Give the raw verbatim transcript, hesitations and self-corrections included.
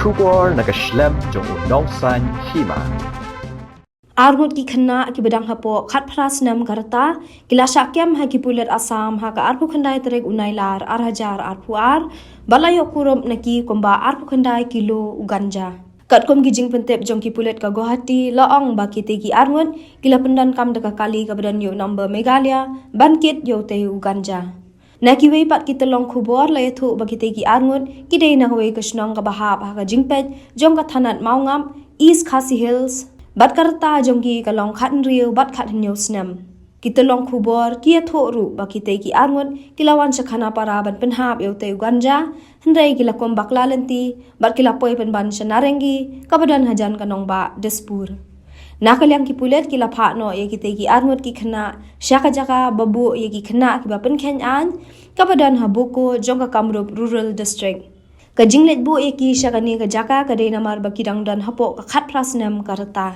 Khubor na ka shlem jong u Nongsaiñ Hima. Arngut ki khynnah kiba dang hapoh khatphra snem ka rta ki la shah kem ha ki pulit Assam ha ka arphew khyndai tarik u Nailar ar hajar arphew ar, ba la ïoh kurup na ki kumba arphew khyndai kilo u ganja. Katkum ki jingpyntip jong ki pulit ka Guwahati la ong ba kitei ki arngut ki la pyndonkam da ka kali kaba don ïa u number Meghalaya ban kit ïa utei u ganja. Na kiwei pat ki tyllong khubor la ïathuh ba kitei ki arngut ki dei na kawei ka shnong kaba hap ha ka jingpeit jong ka thanat Mawngap, East Khasi Hills, bad ka rta jong ki ka long khathynriew bad khathynñiew snem. Ki tyllong khubor ki ïathuh ruh ba kitei ki arngut ki la wan sha Khanapara ban pynhap ïa utei u ganja, hynrei ki la kum bakla lynti bad ki la poi pynban sha Narengi kaba don hajan ka nongbah Dispur. Na ka liang ki pulit ki la phah noh ïa kitei ki arngut ki khynnah sha ka jaka ba buh ïa ki khynnah kiba pynkheiñ aiñ kaba don ha Boko jong ka Kamrup Rural District. Ka jingleit buh ïa ki sha kane ka jaka ka dei namar ba ki dang don hapoh ka khatphra snem ka rta.